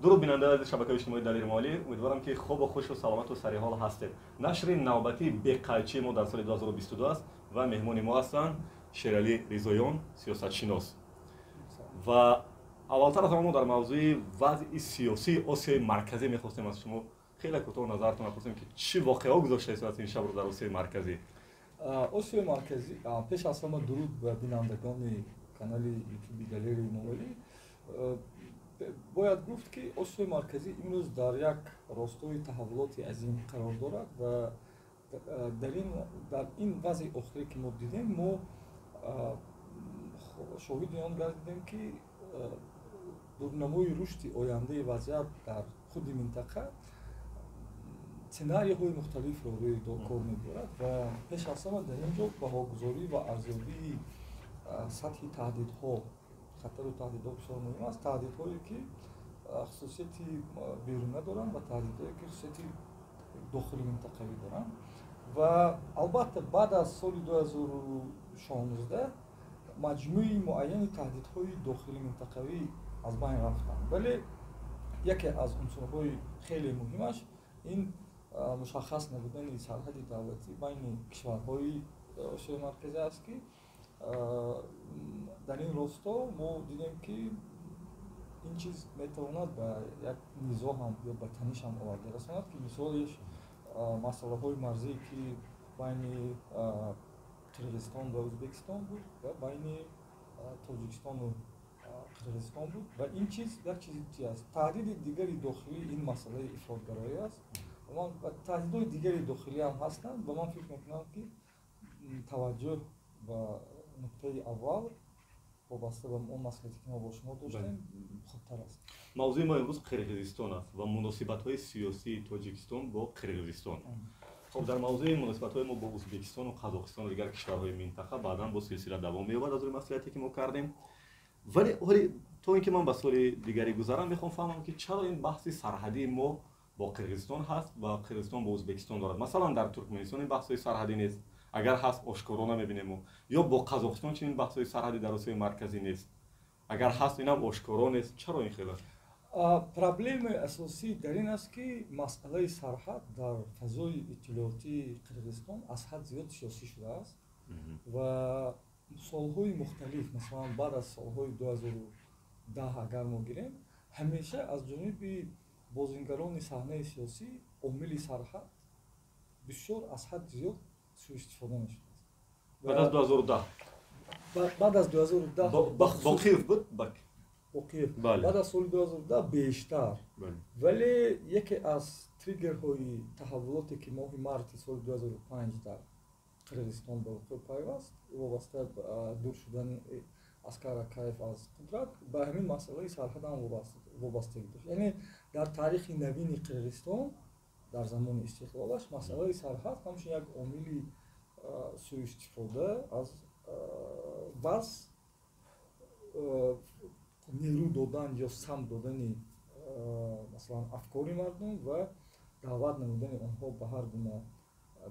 Дуруд, бинандаи азизи шабакаи иҷтимоии Далер Эмомалӣ. Умедворам, ки хубу хушу саломату сариҳол ҳастед. Нашри навбатии беқайчии мо дар соли 2022 аст ва меҳмони мо ҳастанд Шералӣ Ризоён, сиёсатшинос. Ва аввалтар аз ҳама мо дар мавзӯи вазъи сиёсии Осиёи Марказӣ мехостем аз шумо хеле кӯтоҳ назаратонро пурсем, ки чӣ воқеаҳо гузошта истодааст ин шаб дар Осиёи Марказӣ. Осиёи Марказӣ, пеш аз ҳама дуруд ба бинандагони канали Ютуби Далери Эмомалӣ. Бояд гуфт, ки Осиёи Марказӣ имрӯз дар як ростои таҳаввулоти азим қарор дорад ва дар ин вазъи охире, ки мо дидем, мо шоҳиди он гардидем, ки дурнамои рушди ояндаи вазъият дар худи минтақа сценарийҳои мухталифро рӯи кор мебарад. Ва пеш аз ҳама дар ин ҷо баҳогузорӣ ва арзёбии сатҳи таҳдидҳо, хатару таҳдидҳо бисёр муҳим аст. Таҳдидҳое, ки хусусияти беруна доранд, ва таҳдидҳое, ки хусусияти дохили минтақавӣ доранд. Ва албатта, баъд аз соли 2016 маҷмӯи муайяни таҳдидҳои дохили минтақавӣ аз байн рафтанд, вале яке аз унсурҳои хеле муҳимаш ин мушаххас набудани сарҳади давлатӣ байни кишварҳои Осиёи Марказӣ аст, ки дар ин росто мо дидем, ки ин чиз метавонад ба як низоъ ҳам ё ба таниш ҳам оварда расонад, ки мисолиш масъалаҳои марзие, ки байни Қирғизистон ва Ӯзбекистон буд ва байни Тоҷикистону Қирғизистон буд. Ва ин чиз як чизи чи аст. Таҳдиди дигари дохилӣ ин масъалаи ифротгароӣ аст ва таҳдидҳои дигари дохилӣ ҳам ҳастанд. Ва ман фикр мекунам, ки таваҷҷӯҳ ба нуктаи аввал вобаста ба он маслиҳате, ки мо бо шумо доштем, хубтар аст. Мавзӯи мо имрӯз Қирғизистон аст ва муносибатҳои сиёсии Тоҷикистон бо Қирғизистон. Хоб, дар мавзӯи муносибатҳои мо бо Ӯзбекистону Қазоқистону дигар кишварҳои минтақа баъдан бо силсила давом меёбад аз рӯи маслиҳате, ки мо кардем. Вале ҳоли то ин ки ман ба суоли дигаре гузарам, мехоҳам фаҳмам, ки чаро ин баҳси сарҳадии мо бо Қирғизистон ҳаст ва Қирғизистон бо Ӯзбекистон дорад. Масалан, дар Туркманистон ин баҳсҳои сарҳадӣ нест, агар ҳаст, ошкоро намебинем. Ё бо Қазоқистон чунин баҳсҳои сарҳадӣ дар Осиёи Марказӣ нест, агар ҳаст, инам ошкоро нест. Чаро ин хел аст? Проблемаи асосӣ дар ин аст, ки масъалаи сарҳад дар фазои иттилоотии Қирғизистон аз ҳад зиёд сиёсӣ шудааст ва солҳои мухталиф, масалан, баъд аз солҳои 2010 агар мо гирем, ҳамеша аз ҷониби бозингарони саҳнаи сиёсӣ омили сарҳад бисёр аз ҳад зиёд суистифода мешудааст. Баъд аз 2010? Баъд аз 2010. Боқиев буд. Боқиев, баъд аз соли 2010 бештар. Вале яке аз триггерҳои таҳаввулоте, ки моҳи марти соли 2005 дар Қирғизистон ба вуқӯъ пайваст, вобаста ба дур шудани Аскар Акаев аз қудрат, ба ҳамин масъалаи сарҳад ҳам вобастагӣ дошт. Яъне дар таърихи навини Қирғизистон, дар замони истиқлолаш, масъалаи сарҳад ҳамчун як омили суистифода аз вазъ, нерӯ додан ё самт додани, масалан, афкори мардум ва даъват намудани онҳо ба ҳар гуна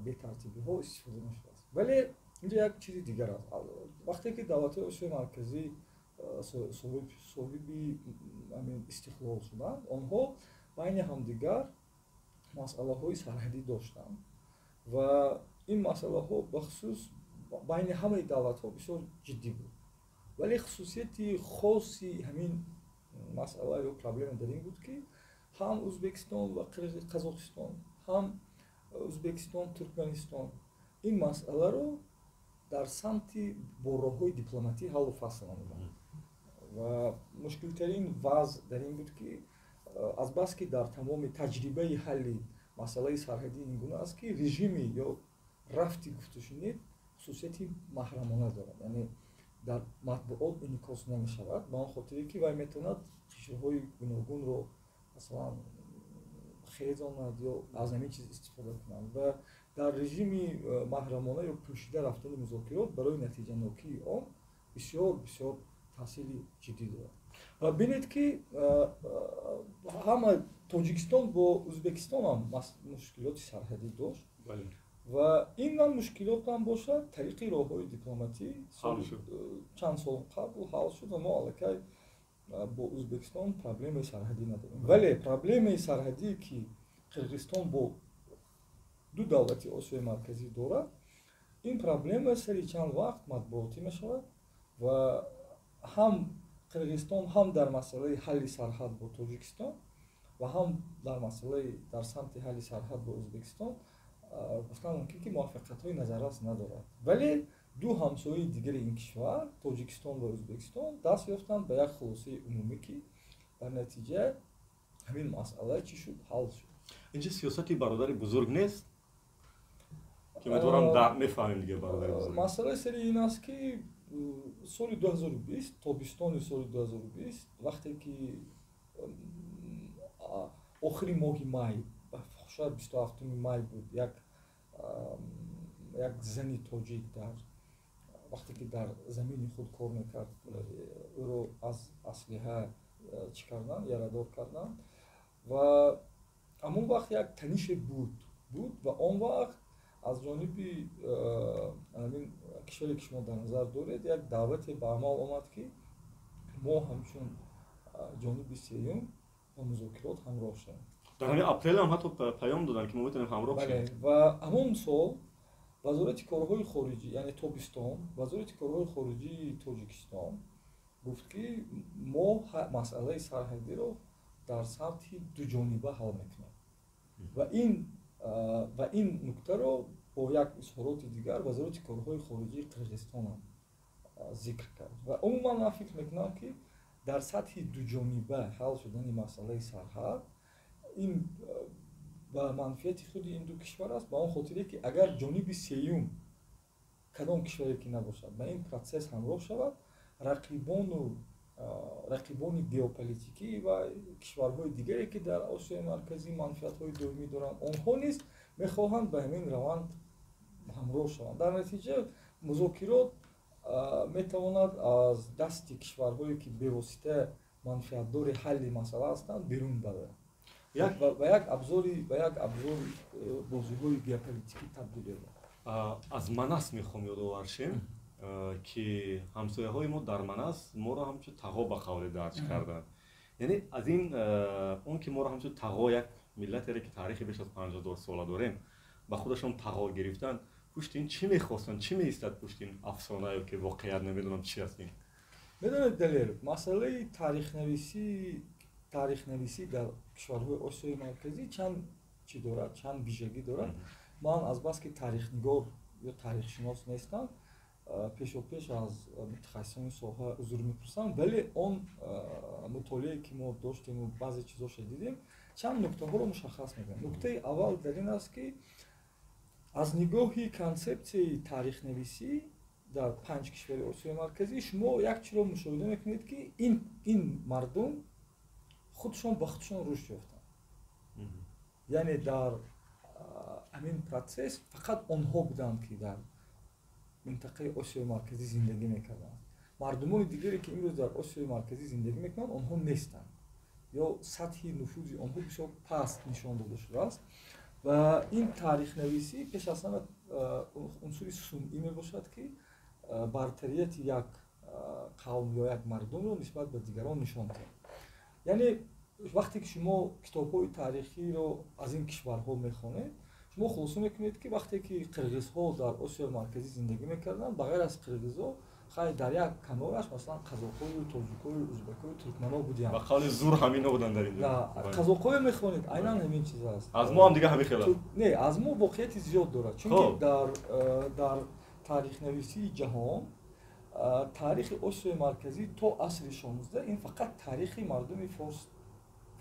бетартибиҳо истифода мешудааст. Вале инҷо як чизи дигар аст. Вақте ки давлатҳои Осиёи Марказӣ соҳиби истиқлол шуданд, онҳо байни ҳамдигар масъалаҳои сарҳадӣ доштанд ва ин масъалаҳо бахусус байни ҳамаи давлатҳо бисёр ҷиддӣ буд. Вале хусусияти хоси ҳамин масъала ё проблема дар ин буд, ки ҳам Ӯзбекистон ва Қазоқистон, ҳам Ӯзбекистон, Туркманистон ин масъаларо дар самти бо роҳҳои дипломатӣ ҳаллу фасл намуданд. Ва мушкилтарин вазъ дар ин буд, ки азбаски дар тамоми таҷрибаи ҳалли масъалаи сарҳадӣ ин гуна аст, ки режими ё рафти гуфтушунид хусусияти маҳрамона дорад, яъне дар матбуот инъикос намешавад, ба он хотире ки вай метавонад қишрҳои гуногунро, масалан, хезонад ё аз ҳамин чиз истифода кунанд. Ва дар режими маҳрамона ё пӯшида рафтани музокирот барои натиҷанокии он бисёр бисёр таъсири ҷиддӣ дорад. Ва бинед, ки ҳама Тоҷикистон бо Ӯзбекистон ҳам мушкилоти сарҳадӣ дошт ва ин ҳам мушкилот ҳам бошад, тариқи роҳҳои дипломатӣ чанд сол қабл ҳал шуд ва мо аллакай Бо Ӯзбекистон проблемаи сарҳадӣ надорем, вале проблемаи сарҳадӣ, ки Қирғизистон бо ду давлати Осиёи Марказӣ дорад, ин проблема сари чанд вақт матбуотӣ мешавад ва ҳам Қирғизистон, ҳам дар масъалаи ҳалли сарҳад бо Тоҷикистон ва ҳам дар масъалаи дар самти ҳалли сарҳад бо Ӯзбекистон гуфтан мумкин, ки муваффақиятҳои назаррас надорад. Вале ду ҳамсояи дигари ин кишвар, Тоҷикистон ва Ӯзбекистон, даст ёфтанд ба як хулосаи умумӣ, ки дар натиҷа ҳамин масъала чӣ шуд? Ҳал шуд. Инҷа сиёсати бародари бузург нест, ки умедворам мефаҳмем дига бародари бузург. Масъалаи сари ин аст, ки соли 2020, тобистони соли 2020, вақте ки охири моҳи май, шояд 27-уми май буд, як зани тоҷик дар вақте ки дар замини худ кор мекард, ӯро аз аслиҳа чӣ кардан, ярадор карданд ва ҳамон вақт як танише буд ва он вақт аз ҷониби ҳамин кишваре, ки шумо дар назар доред, як даъвате ба амал омад, ки мо ҳамчун ҷониби сеюм ба музокирот ҳамроҳ шавем. Дар ҳамин апрел ҳам ҳатто паём доданд, ки мо метавонем ҳамроҳ шавем. Ва ҳамон сол Вазорати корҳои хориҷӣ, яъне тобистон, Вазорати корҳои хориҷии Тоҷикистон гуфт, ки мо масъалаи сарҳадиро дар сатҳи дуҷониба ҳал мекунем ва ин нуктаро бо як изҳороти дигар Вазорати корҳои хориҷии Қирғизистонам зикр кард. Ва умуман ман фикр мекунам, ки дар сатҳи дуҷониба ҳал шудани масъалаи сарҳад ин ба манфиати худи ин ду кишвар аст, ба он хотире, ки агар ҷониби сеюм, кадом кишваре ки набошад, ба ин процесс ҳамроҳ шавад, рақибони геополитикӣ ва кишварҳои дигаре, ки дар Осиёи Марказӣ манфиатҳои доимӣ доранд, онҳо низ мехоҳанд ба ҳамин раванд ҳамроҳ шаванд. Дар натиҷа музокирот метавонад аз дасти кишварҳое, ки бевосита манфиатдори ҳалли масъала ҳастанд, берун барояд ва ба як абзори бозиҳои геополитикӣ табдил ёбад. Аз Манас мехоҳам ёдовар шем, ки ҳамсояҳои мо дар Манас моро ҳамчун тағо ба қавле дарҷ карданд. Яъне аз ин он ки моро ҳамчун тағо, як миллатере, ки таърихи беш аз 5000 сола дорем, ба худашон тағо гирифтанд, пушти ин чӣ мехостанд, чӣ меистад пушти ин афсона ё ки воқеият, намедонам, чӣ аст ин? Медонед, Далер, масъалаи таърихнависӣ дар кишварҳои Осиёи Марказӣ чанд чӣ дорад, чанд вижагӣ дорад. Ман азбаски таърихнигор ё таърихшинос нестам, пешопеш аз мутахассисони соҳа узр мепурсам, вале он мутолиае, ки мо доштему баъзе чизоша дидем, чанд нуктаҳоро мушаххас мекунам. Нуктаи аввал дар ин аст, ки аз нигоҳи консепсияи таърихнависӣ дар панҷ кишвари Осиёи Марказӣ шумо як чиро мушоҳида мекунед, ки ин мардум худшон ба худшон рушд ёфтанд, яъне дар ҳамин процесс фақат онҳо буданд, ки дар минтақаи Осиёи Марказӣ зиндагӣ мекарданд. Мардумони дигаре, ки имрӯз дар Осиёи Марказӣ зиндагӣ мекунанд, онҳо нестанд ё сатҳи нуфузи онҳо бисёр паст нишон дода шудааст. Ва ин таърихнависӣ пеш аз ҳама унсури сунъӣ мебошад, ки бартарияти як қавм ё як мардумро нисбат ба дигарон нишон диҳад. Яъне вақте ки шумо китобҳои таърихиро аз ин кишварҳо мехонед, шумо хулоса мекунед, ки вақте ки қирғизҳо дар Осиёи Марказӣ зиндагӣ мекарданд, ба ғайр аз қирғизҳо, хай, дар як канораш, масалан, қазоқҳою тоҷикҳою узбекҳою туркманҳо будиянд. Ба қавли зур ҳамино буданд дар инҷо. Қазоқҳое мехонед, айнан ҳамин чиз аст. Аз мо ҳам дига ҳамин хел аст. Не, аз мо воқеияти зиёд дорад, чунки дар таърихнависии ҷаҳон таърихи Осиёи Марказӣ то асри 16 ин фақат таърихи мардуми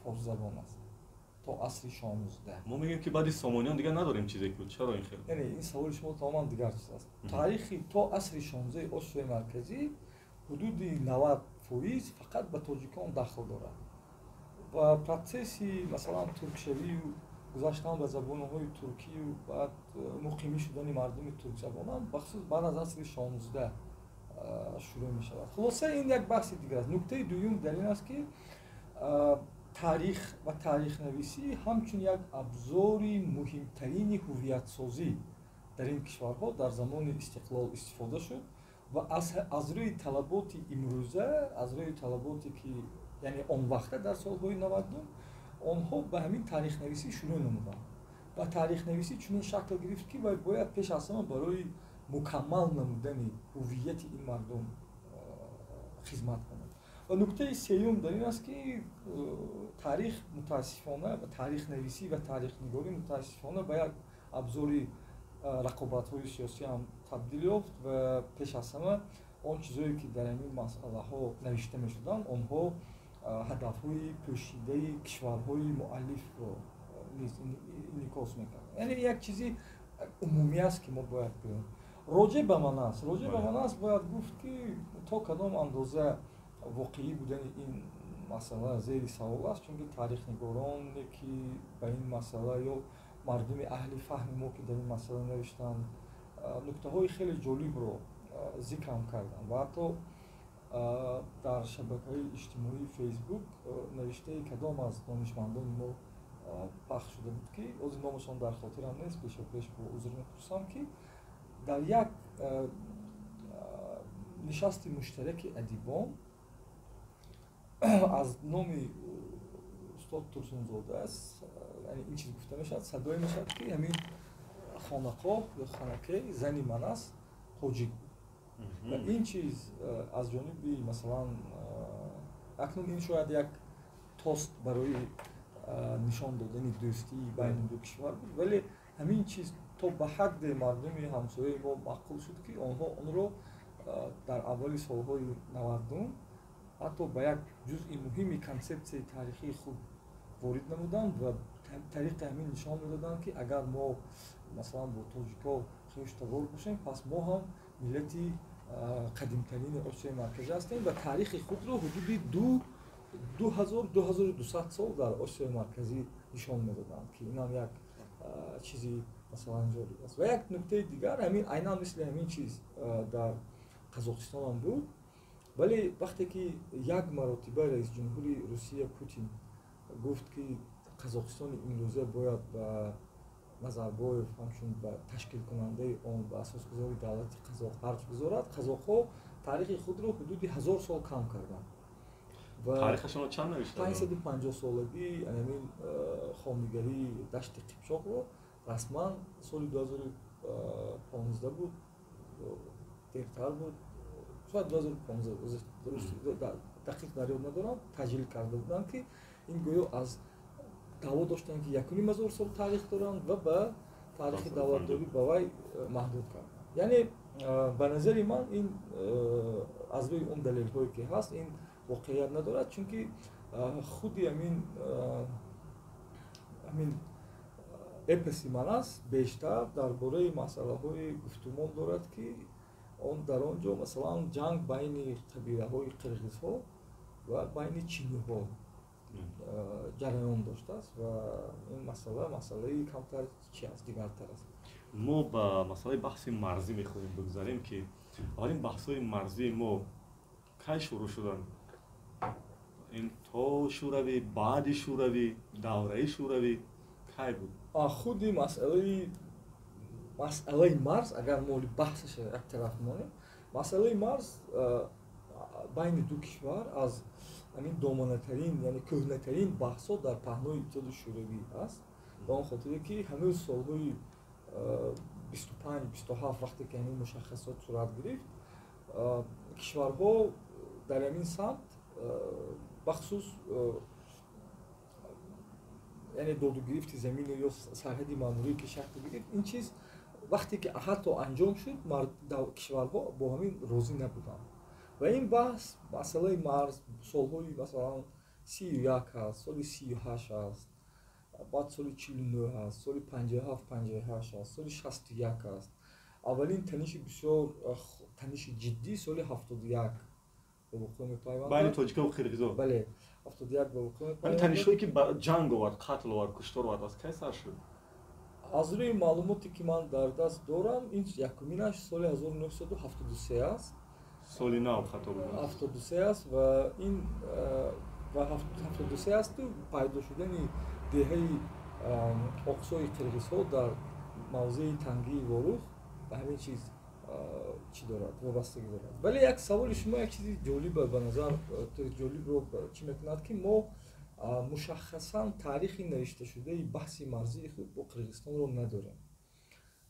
форсзабон аст, то асри 16. Мо мегӯем, ки баъди Сомониён дигар надорем чизе ки, чаро ин хел? Яъне ин саволи шумо тамоман дигар чиз аст. Таърихи то асри 16-и Осиёи Марказӣ ҳудуди 90% фақат ба тоҷикон дахл дорад ва процесси, масалан, туркшавию гузаштан ба забонҳои туркию баъд муқимӣ шудани мардуми туркзабонан бахусус баъд аз асри 16 шурӯъ мешавад. Хулоса, ин як баҳси дигар аст. Нуктаи дуюм дар ин аст, ки таърих ва таърихнависӣ ҳамчун як абзори муҳимтарини ҳуввиятсозӣ дар ин кишварҳо дар замони истиқлол истифода шуд. Ва аз рӯи талаботи имрӯза, аз рӯи талаботе ки, яъне он вақта дар солҳои 90-ум онҳо ба ҳамин таърихнависӣ шурӯъ намуданд ва таърихнависӣ чунин шакл гирифт, ки вай бояд пеш аз ҳама барои мукаммал намудани ҳуввияти ин мардум хизмат кунад. Ва нуктаи сеюм дар ин аст, ки таърих мутаассифона ва таърихнависӣ ва таърихнигорӣ мутаассифона ба як абзори рақобатҳои сиёсӣ ҳам табдил ёфт ва пеш аз ҳама он чизое, ки дар ҳамин масъалаҳо навишта мешуданд, онҳо ҳадафҳои пӯшидаи кишварҳои муаллифро низ инъикос мекарданд. Яъне як чизи умумӣ аст, ки мо бояд гӯем. Роҷеъ ба Манас, роҷеъ ба Манас бояд гуфт, ки то кадом андоза воқеӣ будани ин масъала зери савол аст, чунки таърихнигороне, ки ба ин масъала ё мардуми аҳли фаҳми мо, ки дар ин масъала навиштанд, нуктаҳои хеле ҷолибро зикрам карданд. Ва ҳатто дар шабакаи иҷтимоии Фейсбук навиштаи кадом аз донишмандони мо пахш шуда буд, ки ҳозир номашон дар хотирам нест, пешопеш бо узр мепурсам, ки дар як нишасти муштараки адибон аз номи устод Турсунзода аст, яъне ин чиз гуфта мешавад, садое мешавад, ки ҳамин Хонақоҳ ё Ханаке, зани Манас, тоҷик буд. Ва ин чиз аз ҷониби, масалан, акнун ин шояд як тост барои нишон додани дӯстии байни ду кишвар буд, вале ҳамин чиз то ба ҳадде мардуми ҳамсояи мо маъқул шуд, ки онҳо онро дар аввали солҳои 90-ум ҳатто ба як ҷузъи муҳими консепсияи таърихии худ ворид намуданд ва тариқи ҳамин нишон медоданд, ки агар мо, масалан, бо тоҷикҳо хештабор бошем, пас мо ҳам миллати қадимтарини Осиёи Марказӣ ҳастем ва таърихи худро ҳудуди 2000, 2200 сол дар Осиёи Марказӣ нишон медоданд, ки инам як чизи, масалан, ҷолиб аст. Ва як нуктаи дигар, ҳамин айнан мисли ҳамин чиз дар Қазоқистонам буд, вале вақте ки як маротиба раисҷумҳури Русия Путин гуфт, ки Қазоқистони имрӯза бояд ба Назарбоев ҳамчун ба ташкилкунандаи он, ба асосгузори давлати қазоқ арҷ гузорад, қазоқҳо таърихи худро ҳудуди 1000 сол кам карданд. Таърихашонро чанд навиштанд? 550-солагии ҳамин хонигарии Дашти Қипчоқро расман соли 2015 буд, дертар буд, шояд 2015, дақиқ дар ёд надорам, таҷлил карда буданд, ки ин гӯё аз даъво доштанд, ки 1500 сол таърих доранд ва ба таърихи давлатдорӣ ба вай маҳдуд карданд. Яъне ба назари ман, ин аз рӯи он далелҳое, ки ҳаст, ин воқеият надорад, чунки худи ҳамин эпоси Манас бештар дар бораи масъалаҳои гуфтумон дорад, ки он дар он ҷо, масалан, ҷанг байни қабилаҳои қирғизҳо ва байни чиниҳо ҷараён доштааст ва ин масъала масъалаи камтар чи аст, дигартар аст. Мо ба масъалаи баҳси марзӣ мехоҳем бигзарем, ки аввалин баҳсҳои марзии мо кай шурӯъ шуданд? Ин то Шӯравӣ, баъди Шӯравӣ, давраи Шӯравӣ, кай буд? Худи масъалаи марз, агар мо баҳсаша як тараф монем, масъалаи марз байни ду кишвар аз ҳамин доманатарин, яъне кӯҳнатарин баҳсҳо дар паҳнои Иттиҳоди Шӯравӣ аст, ба он хотире ки ҳанӯз солҳои 25, 27, вақте ки ҳамин мушаххасот сурат гирифт, кишварҳо дар ҳамин самт, бахусус, яъне додугирифти замину ё сарҳади маъмурие, ки шакл гирифт, ин чиз вақте ки ҳатто анҷом шуд, кишварҳо бо ҳамин розӣ набуданд. Ва ин баҳс, масъалаи марз, солҳои, масалан, 31 аст, соли 38 аст, баъд соли 49 аст, соли 57, 58 аст, соли 61 аст. Аввалин таниши бисёр таниши ҷиддӣ соли 71 ба вуқӯъ мепайвандад. Байни тоҷикаву қирғизо? Бале, 71 ба вуқӯъ мепайвандад. Танишҳое, ки ба ҷанг овард, қатл овард, куштор овард, аз кай сар шуд? Аз рӯи маълумоте, ки ман дар даст дорам, ин якуминаш соли 1973 аст. Соли нав хато буд. 73 аст ва ин ва 73 асту пайдо шудани деҳаи Оқсои қирғизҳо дар мавзеи Тангии Ворух ба ҳамин чиз чӣ дорад, вобастагӣ дорад. Вале як саволи шумо як чизи ҷолиб ба назар ҷолибро чӣ мекунад, ки мо мушаххасан таърихи навишташудаи баҳси марзии худ бо Қирғизистонро надорем.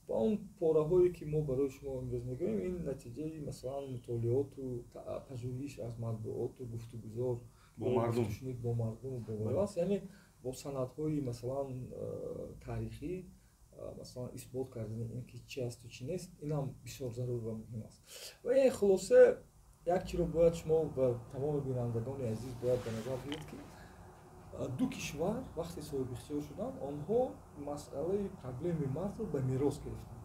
Ва он пораҳое, ки мо барои шумо имрӯз мегӯем, ин натиҷаи, масалан, мутолиоту пажӯҳиш аз матбуоту гуфтугузор бо мардум, бо мардуму бо аст, яъне бо санадҳои, масалан, таърихӣ, масалан, исбот кардани ин ки чи асту чӣ нест, инам бисёр зарур ва муҳим аст. Ва ин хулоса, як чиро бояд шумо ва тамоми бинандагони азиз бояд ба назар гиред, ки ду кишвар вақте соҳибихтиёр шуданд, онҳо масъалаи проблеми марзро ба мерос гирифтанд.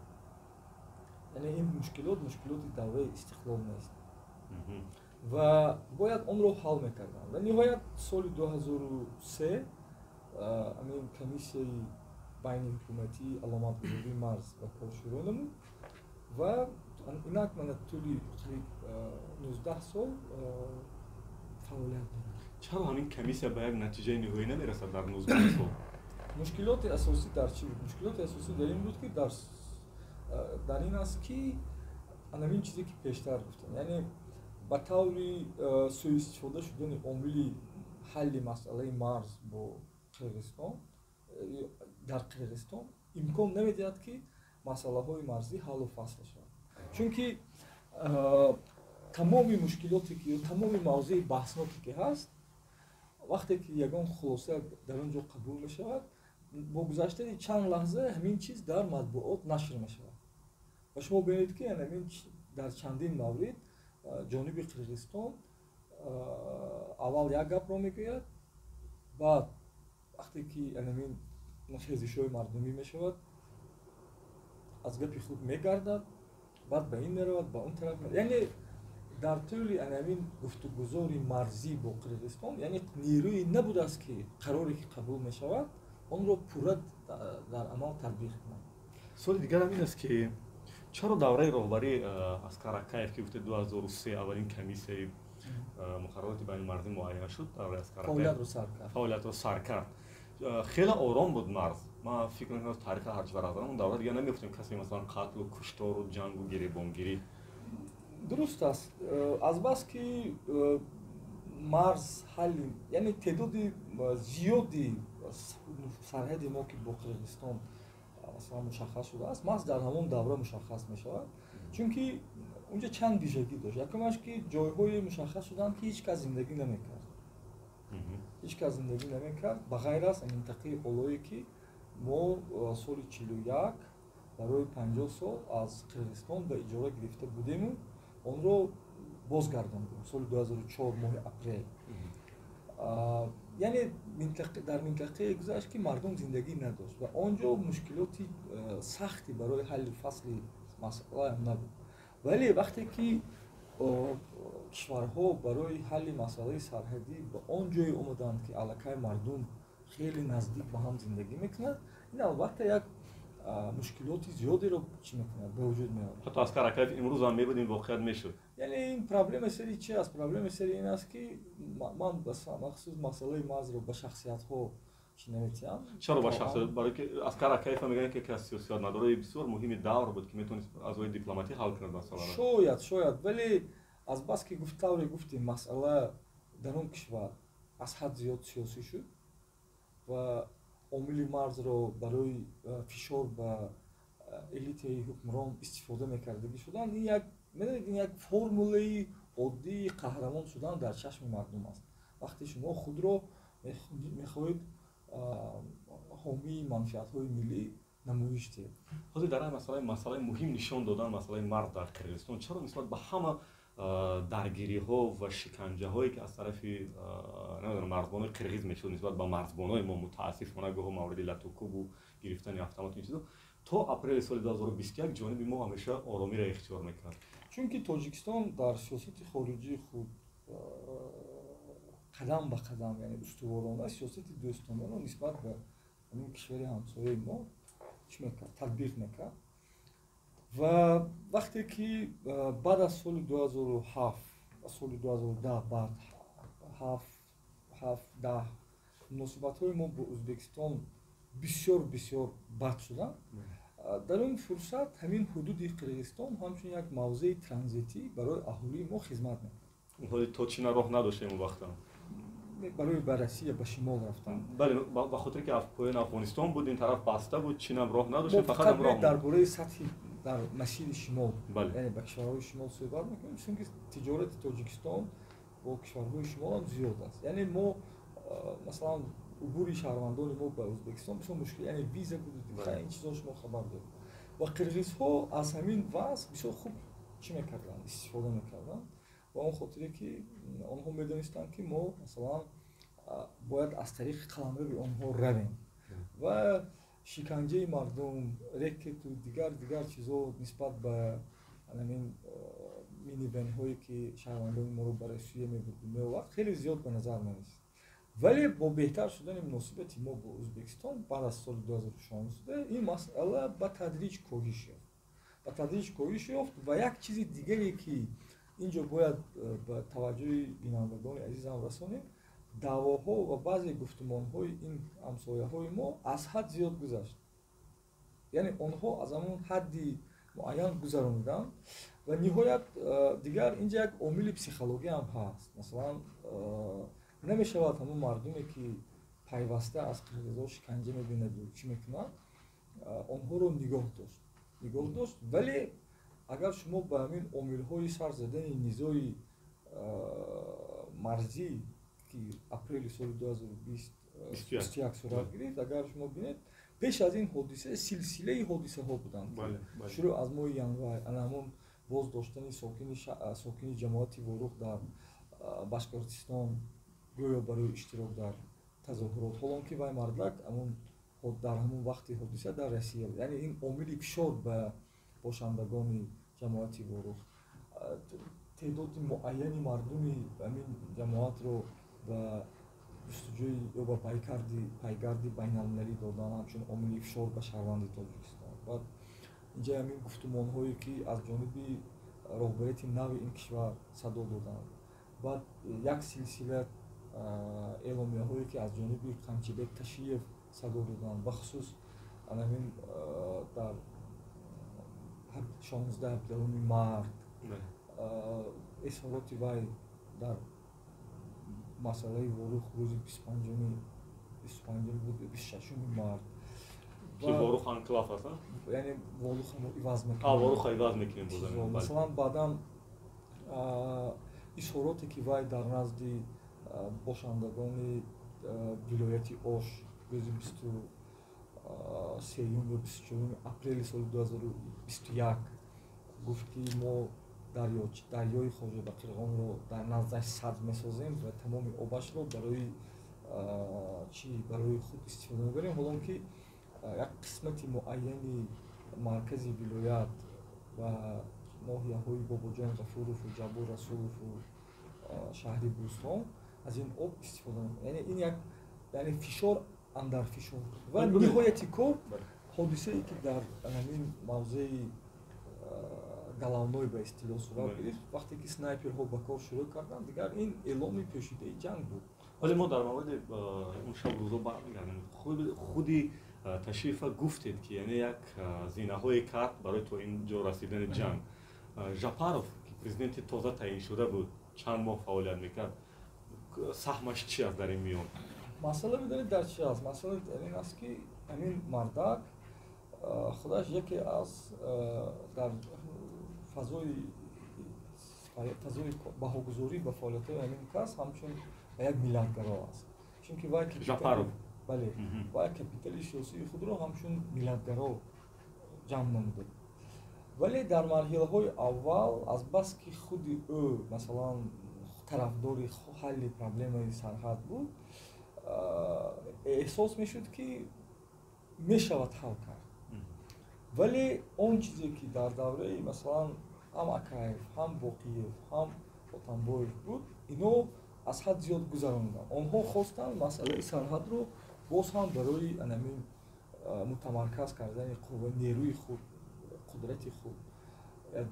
Яъне ин мушкилот мушкилоти давраи истиқлол нест ва бояд онро ҳал мекарданд. Ва ниҳоят соли 2003 амин комиссияи байниҳукуматии аломатгузории марз ба кор шурӯъ намуд ва инак мана тӯли қариб 19 сол фаъолият дорад. Чаро ҳамин комиссия ба як натиҷаи ниҳоӣ намерасад дар 19 сол? Мушкилоти асосӣ дар чӣ буд? Мушкилоти асосӣ дар ин буд, ки дар ин аст, ки анамин чизе, ки пештар гуфтам, яъне ба таври сӯистифода шудани омили ҳалли масъалаи марз бо Қирғизистон дар Қирғизистон имкон намедиҳад, ки масъалаҳои марзӣ ҳаллу фасл шавад, чунки тамоми мушкилоте ки ё тамоми мавзеи баҳсноке, ки ҳаст, вақте ки ягон хулоса дар он ҷо қабул мешавад, бо гузаштани чанд лаҳза ҳамин чиз дар матбуот нашр мешавад. Ва шумо бинед, ки ҳамин дар чандин маврид ҷониби Қирғизистон аввал як гапро мегӯяд, баъд вақте ки ҳамин хезишҳои мардумӣ мешавад, аз гапи худ мегардад, баъд ба ин меравад, ба он тараф. Яъне дар тӯли анамин гуфтугузори марзӣ бо Қирғизистон, яъне нерӯе набудааст, ки қароре, ки қабул мешавад, онро пурра дар амал татбиқ кунад. Суоли дигарам ин аст, ки чаро давраи роҳбарии Аскар Акаев, ки гуфте 2003 аввалин комиссияи муқаррароти байнмарзӣ муайян шуд, давраи Аскар фаъолиятро сар кард, хеле ором буд марз. Ман фикр мекунам, таърихи ҳарчи варақ он давра дигар намегуфтем касе, масалан, қатлу куштору ҷангу гиребонгирӣ. Дуруст аст. Азбаски марз ҳалли, яъне теъдоди зиёди сарҳади мо, ки бо Қирғизистон, масалан, мушаххас шудааст, маҳз дар ҳамон давра мушаххас мешавад, чунки унҷа чанд вижагӣ дошт. Якумаш, ки ҷойҳое мушаххас шуданд, ки ҳеҷ кас зиндагӣ намекард, ҳеҷ кас зиндагӣ намекард, ба ғайр аз минтақаи Олое, ки мо соли 41 барои 50 сол аз Қирғизистон ба иҷора гирифта будему онро бозгардондем соли 2004 моҳи апрел. Яъне дар минтақае гузашт, ки мардум зиндагӣ надошт ва он ҷо мушкилоти сахти барои ҳалли фасли масъалаам набуд. Вале вақте ки кишварҳо барои ҳалли масъалаи сарҳадӣ ба он ҷое омаданд, ки аллакай мардум хеле наздик ба ҳам зиндагӣ мекунад, ин албатта як мушкилоти зиёдеро чӣ мекунад, ба вуҷуд меорад. Ҳатто Аскар Акаев имрӯз ҳам мебуд, ин воқеият мешуд. Яъне ин проблема сари чи аст? Проблема сари ин аст, ки ман махсус масъалаи марзро ба шахсиятҳо чӣ наметиҳам. Чаро ба шахсият? Барои ки Аскар Акаев мегӯянд, ки яке аз сиёсатмадорои бисёр муҳими давр буд, ки метавонист аз роҳи дипломатӣ ҳал кунад масъаларо. Шояд, шояд, вале азбаски гуфт, тавре гуфтем, масъала дар он кишвар аз ҳад зиёд сиёсӣ шуд ва омили марзро барои фишор ба элитаи ҳукмрон истифода мекардагӣ шуданд. Ин як, медонед, ин як формулаи оддии қаҳрамон шудан дар чашми мардум аст. Вақте шумо худро мехоҳед ҳомии манфиатҳои миллӣ намоиш диҳед. Ҳозир дар масъалаи муҳим нишон додан масъалаи марз дар Қирғизистон, чаро нисбат ба ҳама даргириҳо ва шиканҷаҳое, ки аз тарафи, намедонам, марзбонои қирғиз мешуд нисбат ба марзбонои мо, мутаассифона гоҳо мавриди латукубу гирифтани автомат, ин чизо, то апрели соли 2021 ҷониби мо ҳамеша оромиро ихтиёр мекард? Чунки Тоҷикистон дар сиёсати хориҷии худ қадам ба қадам, яъне устуворона сиёсати дӯстонаро нисбат ба ҳамин кишвари ҳамсояи мо чӣ мекард, татбиқ мекард. Ва вақте ки баъд аз соли 2007, соли 2010, баъд ҳафт, даҳ муносибатҳои мо бо Ӯзбекистон бисёр бисёр бад шуданд. Дар он фурсат ҳамин ҳудуди Қирғизистон ҳамчун як мавзеи транзитӣ барои аҳолии мо хизмат мекард. Ҳоли то Чина роҳ надоштем он вақта. Барои ба Россия, ба шимол рафтан. Бале, ба хотире ки поёни Афғонистон буд, ин тараф баста буд, Чинам роҳ надоштем, фақат ҳам роҳ. Дар бораи сатҳи дар масири шимол, яъне ба кишварҳои шимол суҳбат мекунем, чунки тиҷорати Тоҷикистон бо кишварҳои шимол ҳам зиёд аст. Яъне мо, масалан, убури шаҳрвандони мо ба Ӯзбекистон бисёр мушкил, яъне виза буд, ин чизҳо шумо хабар доред. Ва қирғизҳо аз ҳамин вазъ бисёр хуб чӣ мекарданд, истифода мекарданд. Ва он хотире ки онҳо медонистанд, ки мо, масалан, бояд аз тариқи қаламрави онҳо равем ва шиканҷаи мардум, рекету дигар дигар чизҳо нисбат ба ҳамин минивенҳое, ки шаҳрвандони моро ба Россия мебурду меовард, хеле зиёд ба назар мерасид. Вале бо беҳтар шудани муносибати мо бо Ӯзбекистон баъд аз соли 2016 ин масъала ба тадриҷ коҳиш ёфт, ба тадриҷ коҳиш ёфт. Ва як чизи дигаре, ки ин ҷо бояд ба таваҷҷӯҳи бинандагони азизам расонем, даъвоҳо ва баъзе гуфтумонҳои ин ҳамсояҳои мо аз ҳад зиёд гузашт. Яъне онҳо аз ҳамон ҳадди муайян гузарониданд ва ниҳоят дигар инҷа як омили психологӣ ҳам ҳаст. Масалан, намешавад ҳамон мардуме, ки пайваста аз қирғизҳо шиканҷа мебинаду чӣ мекунад, онҳоро нигоҳ дошт. Вале агар шумо ба ҳамин омилҳои сар задани низои марзӣ, ки апрели соли 2021 сурат гирифт, агар шумо бинед, пеш аз ин ҳодиса силсилаи ҳодисаҳо буданд. Шурӯъ аз моҳи январ, ана ҳамон боздоштани сокини ҷамоати Ворух дар Башқиртистон, гӯё барои иштирок дар тазоҳурот, ҳолон ки вай мардак дар ҳамон вақти ҳодиса дар Россия буд. Яъне ин омили фишор ба бошандагони ҷамоати Ворух, теъдоди муайяни мардуми ҳамин ҷамоатро ба ҷустуҷӯи ё ба пайгарди байналмилалӣ додан, ҳамчун омили фишор ба шаҳрванди Тоҷикистон. Баъд инҷа ҳамин гуфтумонҳое, ки аз ҷониби роҳбарияти нави ин кишвар садо доданд, баъд як силсила эъломияҳое, ки аз ҷониби Қамчибек Ташиев садо доданд, бахусус ҳамин дар 16-17 март изҳороти вай дар масъалаи Ворух рӯзи 25-ми буд, 26-уми март. Ки Ворух анклав аст. Яъне Воруха мо иваз мекунем. Воруха иваз мекунем. Масалан, баъдан изҳороте, ки вай дар назди бошандагони вилояти Ош рӯзи 23-юм ё 24-уми апрели соли 2021 гуфт, ки мо дарёи Хоҷабақирғонро дар наздаш сад месозем ва тамоми обашро барои чӣ, барои худ истифода мебарем, ҳолон ки як қисмати муайяни маркази вилоят ва ноҳияҳои Бобоҷон Ғафурову Ҷаббор Расулову шаҳри Бӯстон аз ин об истифода мекунад. Яъне ин як, яъне фишор андар фишор. Ва ниҳояти кор ҳодисае, ки дар ҳамин мавзеи Головной ба истилоҳ сурат гирифт, вақте ки снайперҳо ба кор шурӯъ карданд, дигар ин эъломи пӯшидаи ҷанг буд. Вале мо дар мавриди он шаб рӯзо бармегардем. Худи Ташиева гуфтед, ки яъне як зинаҳое кард барои то ин ҷо расидани ҷанг. Жапаров, ки президенти тоза таъин шуда буд, чанд моҳ фаъолият мекард, саҳмаш чи аст дар ин миён? Масъала медонед дар чи аст? Масъала дар ин аст, ки ҳамин мардак худаш яке аз дар фазои баҳогузорӣ ба фаъолиятҳои ҳамин кас ҳамчун як миллатгаро аст, чунки вай Жапаров. Бале, вай капитали сиёсии худро ҳамчун миллатгаро ҷамъ намуда. Вале дар марҳилаҳои аввал, азбаски худи ӯ, масалан, тарафдори ҳалли проблемаи сарҳад буд, эҳсос мешуд, ки мешавад ҳал кард. Вале он чизе, ки дар давраи, масалан, ҳам Акаев, ҳам Боқиев, ҳам Отамбоев буд, ино аз ҳад зиёд гузарониданд. Онҳо хостанд масъалаи сарҳадро боз ҳам барои анамин мутамарказ кардани қувва, нерӯи худ, қудрати худ,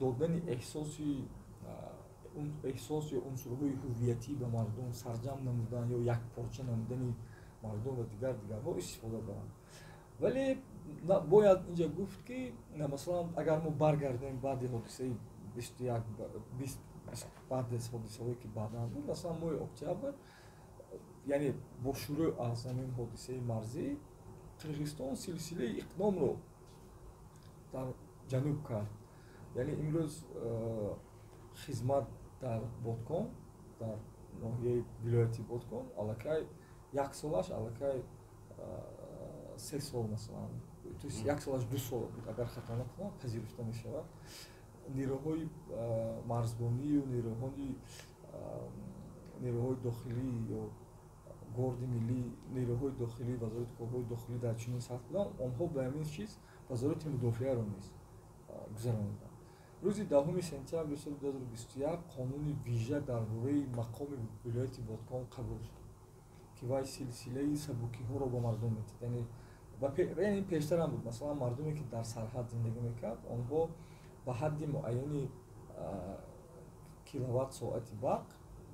додани эҳсос ё унсурҳои ҳуввиятӣ ба мардум, сарҷамъ намудан ё якпорча намудани мардум ва дигар дигарҳо истифода баранд. Вале бояд инҷа гуфт, ки, масалан, агар мо баргардем баъди ҳодисаи 21, баъд аз ҳодисаҳое, ки баъдан буд, масалан, моҳи октябр, яъне бо шурӯъ аз ҳамин ҳодисаи марзӣ, Қирғизистон силсилаи иқдомро дар ҷануб кард. Яъне имрӯз хизмат дар Боткон, дар ноҳияи вилояти Боткон, аллакай як солаш, аллакай 3 сол, масалан, то есть як солаш 2 сол буд, агар хато накунам, пазируфта мешавад. Нерӯҳои марзбонию нерӯҳои дохилӣ ё горди миллӣ, нерӯҳои дохилӣ, Вазорати корҳои дохилӣ дар чунин сатҳ буданд. Онҳо ба ҳамин чиз Вазорати мудофиаро низ гузарониданд. Рӯзи 10 сентябри соли 2021 қонуни вижа дар бораи мақоми вилояти Боткон қабул шуд, ки вай силсилаи сабукиҳоро ба мардум медид. Яъне пештарам буд, масалан, мардуме, ки дар сарҳад зиндагӣ мекард, онҳо ба ҳадди муайяни киловатт соати барқ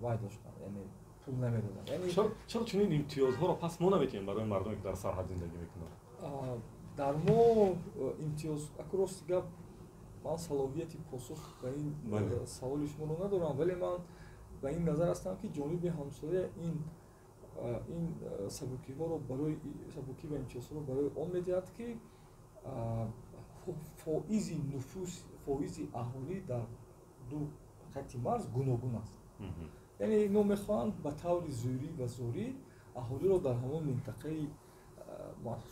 вай доштанд, яъне пул намедоданд. Яъне Чаро чунин имтиёзҳоро пас мо наметиҳем барои мардуме, ки дар сарҳад зиндагӣ мекунанд? Дар мо имтиёз, аку, рости гап, ман салоҳияти посух ба ин саволи шуморо надорам, вале ман ба ин назар ҳастам, ки ҷониби ҳамсоя ин сабукиҳоро барои сабукӣ ва имтиёзҳоро барои он медиҳад, ки фоизи нуфус, фоизи аҳолӣ дар ду хатти марз гуногун аст. Яъне ино мехоҳанд ба таври зӯрӣ ва зорӣ аҳолиро дар ҳамон минтақаи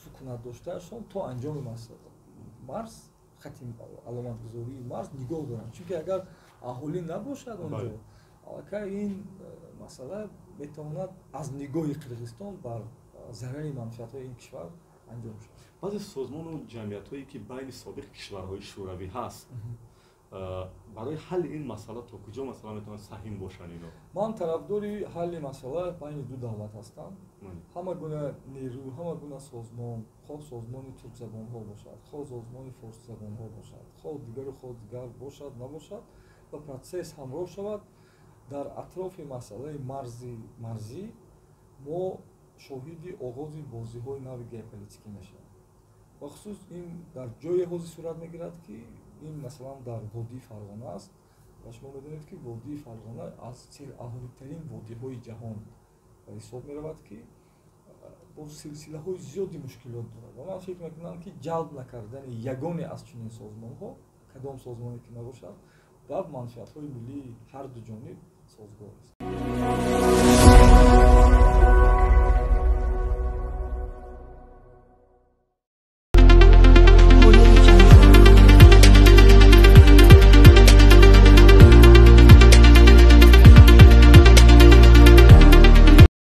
сукунат доштаашон то анҷоми марз, хати аломатгузории марз нигоҳ доранд, чунки агар аҳолӣ набошад онҷо, аллакай ин масъала метавонад аз нигоҳи Қирғизистон бар зарари манфиатҳои ин кишвар анҷом шавад. Баъзе созмону ҷамъиятҳое, ки байни собиқ кишварҳои шӯравӣ ҳаст, барои ҳалли ин масъала то куҷо, масалан, метавонанд саҳим бошанд ино? Ман тарафдори ҳалли масъала байни ду давлат ҳастам. Ҳама гуна нерӯ, ҳама гуна созмон, хоҳ созмони туркзабонҳо бошад, хоҳ созмони форсизабонҳо бошад, хоҳ дигару хоҳ дигар бошад, набошад, ба процесс ҳамроҳ шавад. Дар атрофи масъалаи марзӣ мо шоҳиди оғози бозиҳои нави геополитикӣ мешавем. Бахусус ин дар ҷое ҳозир сурат мегирад, ки ин, масалан, дар водии Фарғона аст ва шумо медонед, ки водии Фарғона аз сераҳолитарин водиҳои ҷаҳон ба ҳисоб меравад, ки бо силсилаҳои зиёди мушкилот дорад. Ва ман фикр мекунам, ки ҷалб накардани ягоне аз чунин созмонҳо, кадом созмоне ки набошад, ба манфиатҳои миллии ҳарду ҷониб созгор аст.